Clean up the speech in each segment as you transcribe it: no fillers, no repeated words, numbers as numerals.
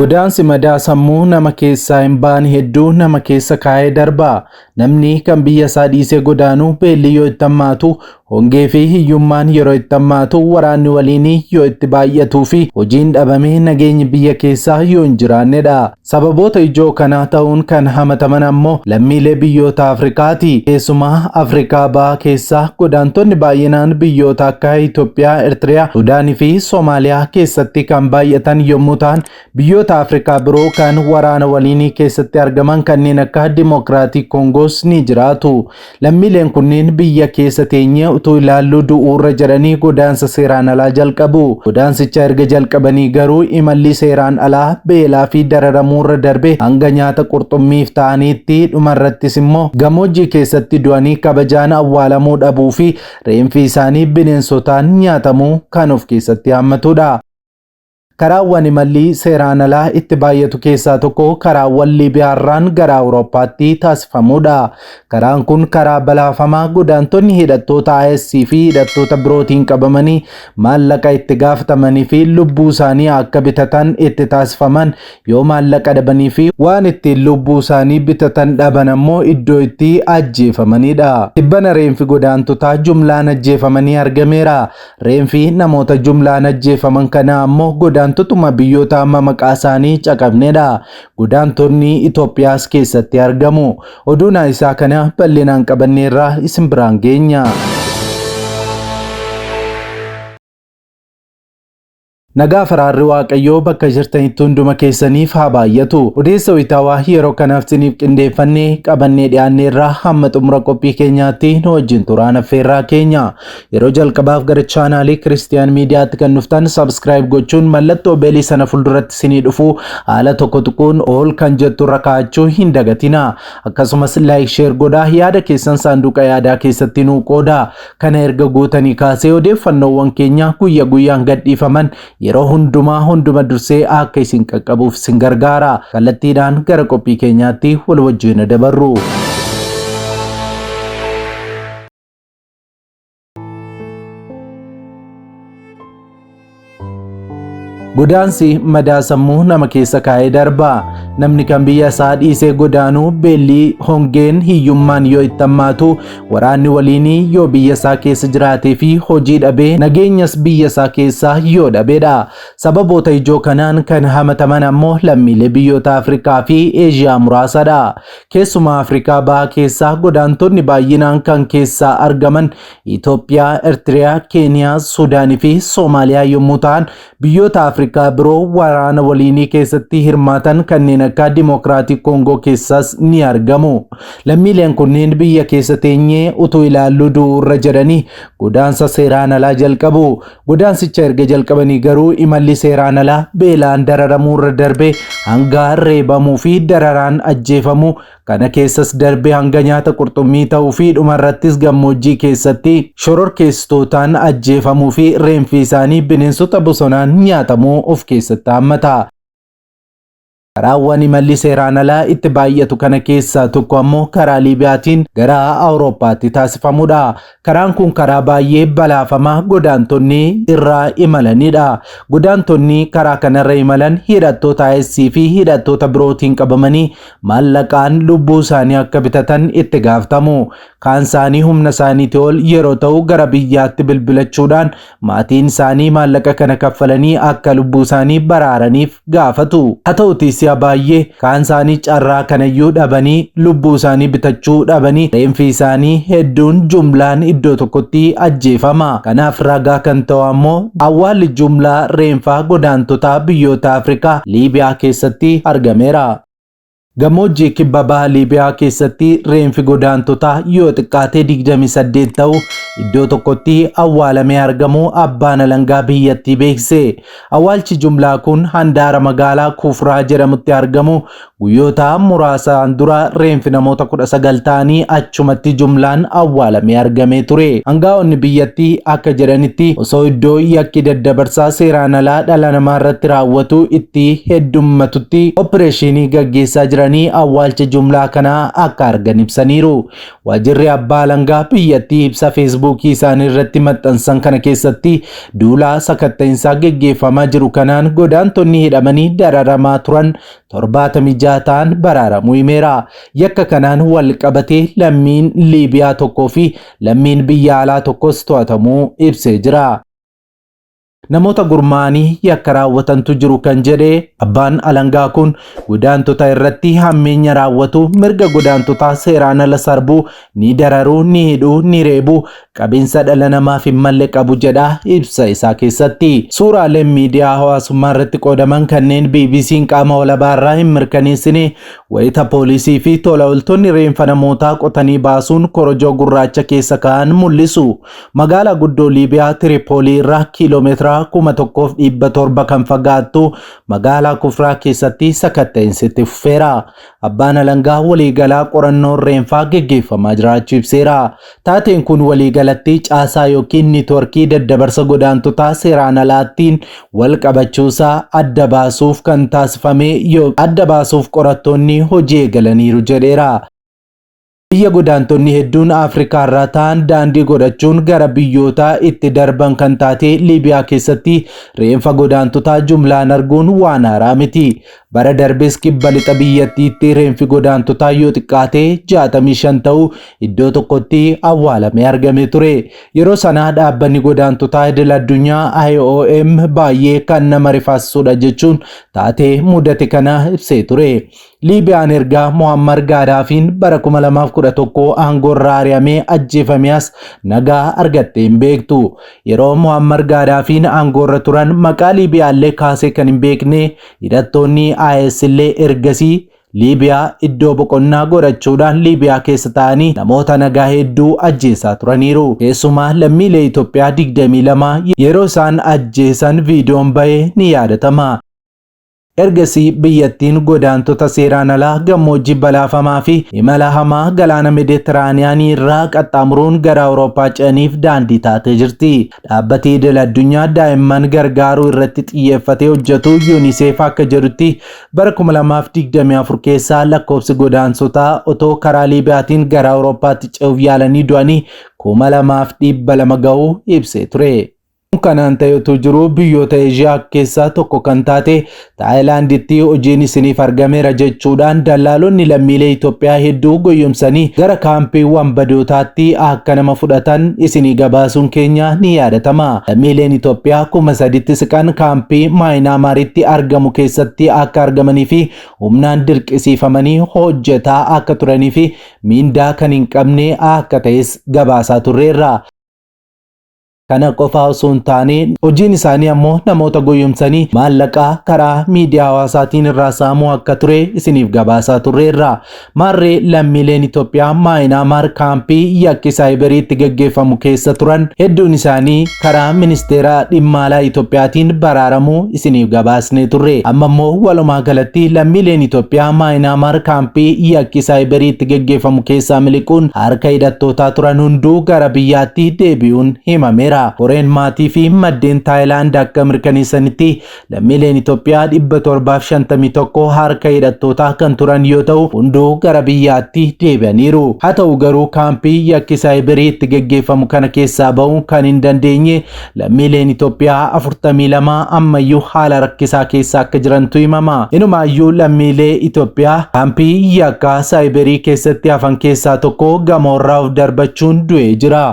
Godaansi madaa sammuu nama keessaa hin baane hedduu nama keessa kaa'ee darba. Namni kan biyya isaa dhiisee godaanu beelli yoo itti hammaatu, hongee fi hiyyummaan yeroo itti hammaatu, waraanni waliinii yoo itti baay'atuu fi hojiin dhabamee nageenyi biyya keessaa yoo hin jiraannedha. Sababoota ijoo kanaa ta'uun kan hamataman ammoo lammiilee biyyoota Afrikaati. Keessumaa Afrikaa Bahaa keessaa godaantonni baay'inaan biyyoota akka Itoophiyaa, Eertiriyaa, Suudaanii fi Soomaaliyaa keessatti kan baay'atan yommuu ta'an, biyyoota Afrikaa biroo kan waraana waliinii keessatti argaman kanneen akka Dimookiraatik Koongoos ni jiraatu. Lammiileen kunneen biyya keessa teenyee utuu ilaalluu du'uurra jedhanii godaansa seeraan alaa jalqabu. Godaansicha erga jalqabanii garuu imalli seeraan alaa beelaa fi dararamuurra darbee hanga nyaata qurxummiif ta'aniitti, dhumarrattis immoo gammoojjii keessatti du'anii kabajaan awwaalamuu dhabuu fi reenfi isaanii bineensotaan nyaatamuu kan of keessatti hammatudha. Karaawwan imalli seeraan alaa itti baay'atu keessaa tokko karaawwan Liibiyaarraan gara Awurooppaatti taasifamudha. Karaan kun karaa balaafamaa godaantonni hidhattoota IS fi hidhattoota birootiin qabamanii maallaqa itti gaafatamanii fi lubbuu isaanii akka bitatan itti taasifaman, yoo maallaqa dhabanii fi waan ittiin lubbuu isaanii bitatan dhaban ammoo iddoo itti ajjeefamanidha. Tibbana reenfi godaantotaa jumlaan ajjeefamanii argameera. Reenfi namoota jumlaan ajjeefaman kanaa ammoo godaantotuma biyyoota amma maqaa isaanii caqabnedha. Godaantonni Itoophiyaas keessatti argamu. Oduu isaa kana bal'inaan qabanneerraa isin biraan geenya. Nagaa faraarri Waaqayyoo bakka jirtanitti hunduma keessaniif haa baay'atu. Odeessa wayitaawaa yeroo kanaaf isiniif qindeeffannee qabannee dhiyaanneerraa hamma xumura qophii keenyaatti nu wajjin turaan affeerraa keenya. Yeroo jalqabaaf gara chaanaalii Kiristiyaan Miidiyaatti kan dhuftan subscribe gochuun mallattoo beelii sana fuulduratti isinii dhufu haala tokko tuquun ol kan jettu irra kaa'achuu hin dagatina. Akkasumas like, share godhaa, yaada keessan saanduqa yaadaa keessatti nuu qooda. Kana erga gootanii kaasee odeeffannoowwan keenya guyya guyyaan gadhiifaman yeroo hundumaa hunduma dursee akka isin qaqqabuuf isin gargaara. Kallattiidhaan gara qophii keenyaatti wal wajjin dabarru. Godaansi madaa sammuu nama keessa kaa'ee darba. Namni kan biyya isaa dhiisee godaanuu beelli, hongeen, hiyyummaan yoo itti hammaatu, waraanni waliinii yoo biyya isaa keessa jiraatee fi hojii dhabee nageenyas biyya isaa keessaa yoo dhabeedha. Sababoota ijoo kanaan kan hamataman ammoo lammiilee biyyoota Afrikaa fi Eeshiyaa muraasadha. Keessumaa Afrikaa Bahaa keessaa godaantonni baay'inaan kan keessaa argaman Itoophiyaa, Eertiriyaa, Keeniyaa, Suudaanii fi Soomaaliyaa yommuu ta'an, biyyoota Afrikaa biroo waraana waliinii keessatti hirmaatan kanneen akka Dimookiraatik Koongoo keessaas ni argamu. Lammiileen kunneen biyya keessa teenyee utuu ilaalluu du'uurra jedhanii godaansa seeraan alaa jalqabu. Godaansicha erga jalqabanii garuu imalli seeraan alaa beelaan dararamuurra darbee hanga reebamuu fi dararaan ajjeefamuu, kana keessas darbee hanga nyaata qurxummii ta'uu fi dhumarrattis gammoojjii keessatti shororkeessitootaan ajjeefamuu fi reenfi isaanii bineensota bosonaan nyaatamuu of keessatti hammata. Karaawwan imalli seeraan alaa itti baay'atu kana keessaa tokko ammoo karaa Liibiyaatiin gara Awurooppaatti taasifamudha. Karaan kun karaa baay'ee balaafamaa godaantonni irraa imalanidha. Godaantonni karaa kanarra imalan hidhattoota IS fi hidhattoota birootiin qabamanii maallaqaan lubbuu isaanii akka bitatan itti gaafatamu. Kaan isaanii humna isaaniitii ol yeroo ta'u gara biyyaatti bilbilachuudhaan maatiin isaanii maallaqa kana kaffalanii akka lubbuu isaanii baraaraniif gaafatu. Haa ta'utii si'a baay'ee kaan isaanii carraa kanayyuu dhabanii lubbuu isaanii bitachuu dhabanii reenfi isaanii hedduun jumlaan iddoo tokkotti ajjeefama. Kanaaf ragaa kan ta'u ammoo awwaalli jumlaa reenfaa godaantotaa biyyoota Afrikaa Liibiyaa keessatti argameera. Gammoojjii kibba baha Liibiyaa keessatti reenfi godaantotaa yoo xiqqaate 28 ta'u iddoo tokkotti awwaalamee argamuu abbaan alangaa biyyattii beeksise. Awwaalchi jumlaa kun handaara magaalaa Kufraa jedhamutti argamu. Guyyoota muraasaan dura reenfi namoota 19 ta'anii achumatti jumlaan awwaalamee argamee ture. Angaa'onni biyyattii akka jedhanitti osoo iddoo yakki daddabarsaa seeraan alaa dhala namaa irratti raawwatu itti heddummatutti opereeshinii gaggeessaa jiranii turanii awwaalcha jumlaa kanaa akka argan ibsaniiru. Waajjirri abbaa alangaa biyyattii ibsa Feesbuukii isaanii irratti maxxansan kana keessatti duula sakatta'insaa geggeeffamaa jiru kanaan godaantonni hidhamanii dararamaa turan 76 ta'an baraaramuu himeera. Yakka kanaan wal qabatee lammiin Liibiyaa tokkoo fi lammiin biyya alaa tokkos to'atamuu ibsee jira. Namoota gurmaa'anii yakka raawwatantu jiru kan jedhe abbaan alangaa kun godaantota irratti hammeenya raawwatu, mirga godaantotaa seeraan ala sarbuu, ni dararuu, ni hidhuu, ni reebuu, qabinsa dhala namaaf hin malle qabu jedha ibsa isaa keessatti. Suuraaleen miidiyaa hawaasummaa irratti qoodaman kanneen BBC'n qaama walabaa irraa hin mirkaneessine wayita poolisii fi tola ooltonni reenfa namootaa qotanii baasuun korojoo gurraacha keessa kaa'an mul'isu. Magaalaa guddoo Liibiyaa Tiripoolii irraa kiiloomeetira 1700 kan fagaattu magaalaa Kufraa keessatti sakatta'insi itti fufeera. Abbaan alangaa waliigalaa qorannoon reenfaa geggeeffamaa jiraachuu ibseera. Taateen kun waliigalatti caasaa yookiin niitworkii daddabarsa godaantotaa seeraan alaattiin wal qabachuusaa adda baasuuf kan taasifame adda baasuuf qorattoonni hojii eegalaniiru jedheera. Biyya godaantonni hedduun Afrikaa irraa ta'an daandii godhachuun gara biyyoota itti darban kan taate Liibiyaa keessatti reenfa godaantotaa jumlaan arguun waan haaraa miti. Bara darbes kibba lixa biyyattiitti reenfi godaantotaa yoo xiqqaate 65 ta'u iddoo tokkotti awwaalamee argame ture. Yeroo sana dhaabbanni godaantotaa idil addunyaa IOM baay'ee kan nama rifaasisudha jechuun taatee mudate kana ibsee ture. Liibiyaan erga Muammar Gaadaafiin bara 2011 aangoorraa ari'amee ajjeefamee as nagaa argattee hin beektu. Yeroo Muammar Gaadaafiin aangoorra turan maqaa Liibiyaallee kaasee kan hin beekne hidhattoonni IS illee ergasii Liibiyaa iddoo boqonnaa godhachuudhaan Liibiyaa keessa ta'anii namoota nagaa hedduu ajjeesaa turaniiru. Keessumaa lammiilee Itoophiyaa 22 yeroo isaan ajjeesan viidiyoon bahe ni yaadatama. Ergasii biyyattiin godaantota seeraan alaa gammoojjii balaafamaa fi imala hamaa galaana Meeditiraaniyaanii irraa qaxxaamuruun gara Awurooppaa ce'aniif daandii taatee jirti. Dhaabbati idil addunyaa daa'imman gargaaruu irratti xiyyeeffatee hojjetu UNICEF akka jedhutti bara 2024 keessaa lakkoofsi godaansotaa otoo karaa Liibiyaatiin gara Awurooppaatti ce'uuf yaalanii du'anii 2200 ga'uu ibsee ture. Kanaan ta'e utuu jiruu biyyoota Eeshiyaa keessaa tokko kan taate Taayilaanditti hojiin isiniif argameera jechuudhaan dallaalonni lammiilee Itoophiyaa hedduu goyyomsanii gara kaampiiwwan badootaatti akka nama fudhatan isinii gabaasuun keenya ni yaadatama. Lammiileen Itoophiyaa 3000tti siqan kaampii Maayinaamaaritti argamu keessatti akka argamanii fi humnaan dirqisiifamanii hojjetaa akka turanii fi miindaa kan hin qabne akka ta'es gabaasaa turreerra. Kana qofaa osoo hin taane hojiin isaanii ammoo namoota goyyomsanii maallaqaa karaa miidiyaa hawaasaatiin irraa saamuu akka ture isiniif gabaasaa turreerra. Maarree lammiileen Itoophiyaa Maayinaamaar kaampii yakki saayiberiitti gaggeeffamu keessa turan hedduun isaanii karaa ministeera dhimma alaa Itoophiyaatiin baraaramuu isiniif gabaasnee turre. Amma immoo walumaa galatti lammiileen Itoophiyaa Maayinaamaar kaampii yakki saayiberiitti gaggeeffamu keessaa miliquun harka hidhattootaa turan hunduu gara biyyaatti deebi'uun himameera. Koreen maatii fi maddeen Taayilaand akka mirkaneessanitti lammiileen Itoophiyaa 751 harka hidhattootaa kan turan yoo ta'u hunduu gara biyyaatti deebi'aniiru. Haa ta'u garuu kaampii yakki saayiberii itti gaggeeffamu kana keessaa ba'uu kan hin dandeenye lammiileen Itoophiyaa 42 ammayyuu haala rakkisaa keessa akka jirantu himama. Inumaayyuu lammiilee Itoophiyaa kaampii yakka saayiberii keessatti hafan keessaa tokko gamoorraa of darbachuun du'ee jira.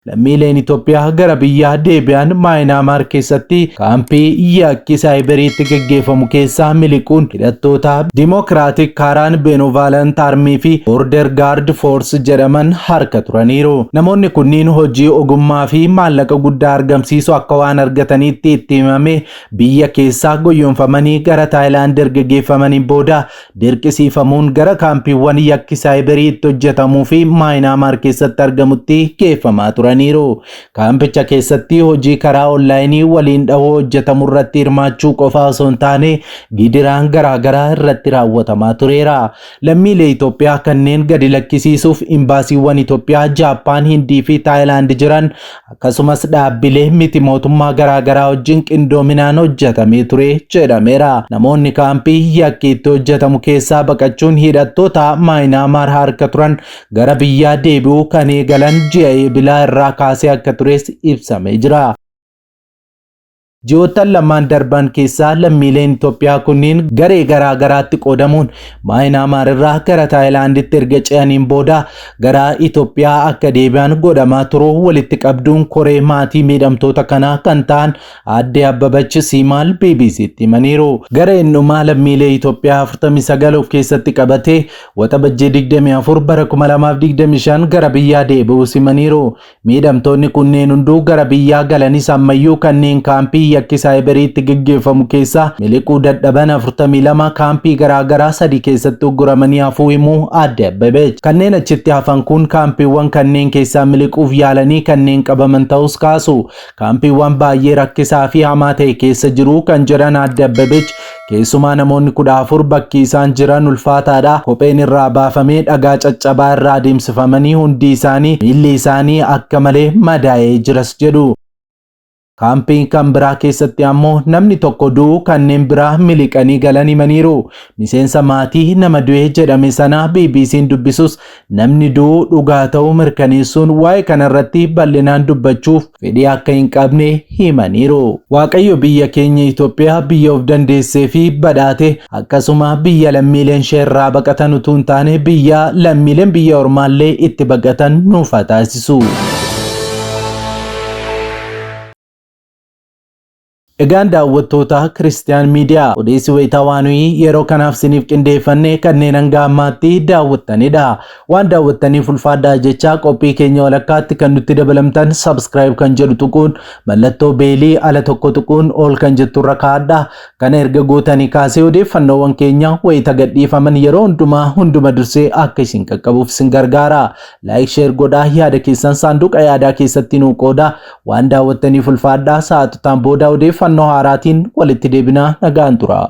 Lammiileen Itoophiyaa gara biyyaa deebi'an Maayinaamaar keessatti kaampii yakki saayiberiitti gaggeeffamu keessaa miliquun hidhattoota Dimokiraatik Kaaraan Benovaalant Armii fi Border Guard Force jedhaman harka turaniiru. Namoonni kunniin hojii ogummaa fi maallaqa guddaa argamsiisu akka waan argataniitti itti himame biyya keessaa goyyomfamanii gara Taayilaand erga geeffamaniin booda dirqisiifamuun gara kaampiiwwan yakki saayiberii itti hojjetamuu fi Maayinaamaar keessatti argamutti geeffamaa turaniiru. turaniiru. Kaampicha keessatti hojii karaa onlaayinii waliin dhahuu hojjetamu irratti hirmaachuu qofaa osoo hin taane gidiraan garaagaraa irratti raawwatamaa tureera. Lammiilee Itoophiyaa kanneen gadi lakkisiisuuf imbaasiiwwan Itoophiyaa, Jaappaan, Hindii fi Taayilaand jiran akkasumas dhaabbilee miti mootummaa garaagaraa wajjin qindoominaan hojjetamee ture jedhameera. Namoonni kaampii yakki itti hojjetamu keessaa baqachuun hidhattoota Maayinaamaar harka turan gara biyyaa deebi'uu kan eegalan ji'a Eebilaa irraa kaasee akka tures ibsamee jira. Ji'oottan lamaan darban keessaa lammiileen Itoophiyaa kunniin garee garaa garaatti qoodamuun Maayinaamaar irraa gara Taayilaanditti erga ce'aniin booda gara Itoophiyaa akka deebi'an godhamaa turuu walitti qabduun koree maatii miidhamtoota kanaa kan ta'an Aadde Abbabach Siimaal BBCtti himaniiru. Gareen dhumaa lammiilee Itoophiyaa 49 of keessatti qabatee Waxabajjii 24 bara 2025 gara biyyaa deebi'uus himaniiru. Miidhamtoonni kunneen hunduu gara biyyaa galanis ammayyuu kanneen kaampii yakki saayiberiitti geggeeffamu keessaa miliquu dadhaban 42 kaampii garaa garaa sadii keessatti ugguramanii hafuu himuu Aadde Abbebech. Kanneen achitti hafan kun kaampiiwwan kanneen keessaa miliquuf yaalanii kanneen qabaman ta'us kaasu. Kaampiiwwan baay'ee rakkisaa fi hamaa ta'e keessa jiru kan jedhan Aadde Abbebech keessumaa namoonni 14 bakki isaan jiran ulfaataadha. Kopheen irraa baafamee dhagaa caccabaa irra adeemsifamanii hundi isaanii miilli isaanii akka malee madaa'ee jiras jedhu. Kaampii kan biraa keessatti ammoo namni tokko du'uu kanneen biraa miliqanii galan himaniiru. Miseensa maatii nama du'e jedhame sanaa BBC'n dubbisus namni du'uu dhugaa ta'uu mirkaneessuun waa'ee kanarratti bal'inaan dubbachuuf fedhii akka hin qabne himaniiru. Waaqayyo biyya keenya Itoophiyaa biyya of dandeessee fi badhaate akkasuma biyya lammiileen ishee irraa baqatan utuu hin taane biyya lammiileen biyya ormaallee itti baqatan nuuf haa taasisu. Egaan daawwattoota Kiristiyaan Miidiyaa odeessi wayitaawaa nuyi yeroo kanaaf siniif qindeeffanne kanneen hanga ammaatti daawwattanidha. Waan daawwattaniif ulfaadhaa jechaa qophii keenya walakkaatti kan nutti dabalamtan subscribe kan jedhu tuquun mallattoo beelii ala tokko tuquun ol kan jettu irra kaa'adha. Kana erga gootanii kaasee odeeffannoowwan keenya wayita gadhiifaman yeroo hundumaa hunduma dursee akka isin qaqqabuuf isin gargaara. Like share godhaa yaada keessan saanduqa yaadaa keessatti nuu qooda. Waan daawwattaniif ulfaadhaa sa'aatotaan booda odeeffannoo haaraatiin walitti deebinaa nagaan tura.